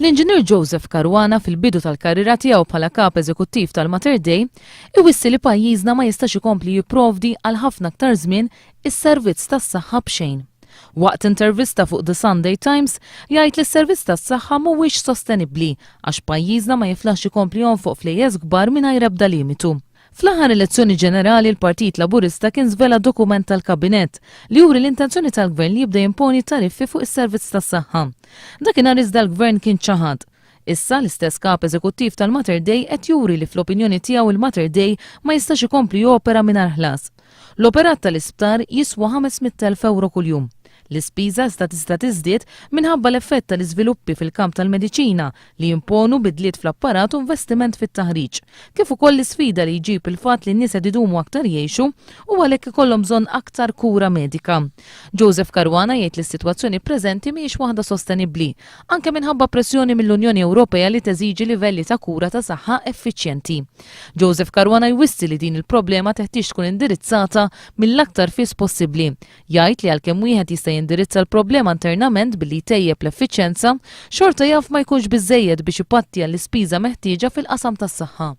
L-Inġinier Joseph Caruana fil-bidu tal-karriera tiegħu bħala Kap Eżekuttiv tal-Mater Dei iwissi li pajjiżna ma jistax ikompli jipprovdi għal ħafna aktar żmien is-servizz tas-saħħa b'xejn. Waqt intervista fuq The Sunday Times jgħid li s-servizz tas-saħħa mhuwiex sostenibbli għax pajjiżna ma jiflaħx ikompli jonfoq flejjes kbar mingħajr ebda limitu. Fl-aħħar elezzjoni ġenerali l-Partit Laburista kien żvela dokument tal-Kabinett li juri l-intenzjoni tal-Gvern li jibda jimponi tariffi fuq is-servizz tas-saħħa. Dakinhar iżda l-Gvern kien ċaħad. Issa, l-istess Kap Eżekuttiv tal-Mater Dei qed juri li fl-opinjoni tiegħu il-Mater Dei ma jistax ikompli jopera mingħajr ħlas. L-operat tal-isptar jiswa 500,000 ewro kuljum. L-ispiża iżda tista' tiżdied minħabba l-effett tal-iżviluppi fil-kamp tal-mediċina li jimponu bidliet fl-apparat u investiment fit-taħriġ, kif ukoll l-isfida li jġib il-fatt li n-nies qed idumu aktar jgħixu u għalhekk ikollhom bżonn aktar kura medika. Joseph Caruana jgħid li s-sitwazzjoni preżenti mhijiex waħda sostenibbli, anke minħabba pressjoni mill-Unjoni Ewropea li teżiġi livelli ta' kura ta' saħħa effiċjenti. Joseph Caruana jwissi li din il-problema teħtieġ tkun indirizzata mill-aktar fis possibbli. Jgħid li għalkemm wieħed jista' jindirizza l-problema internament billi jtejjeb l-effiċjenza, xorta jaf ma jkunx biżżejjed biex ipatti għall-ispiża meħtieġa fil-qasam tas-saħħa.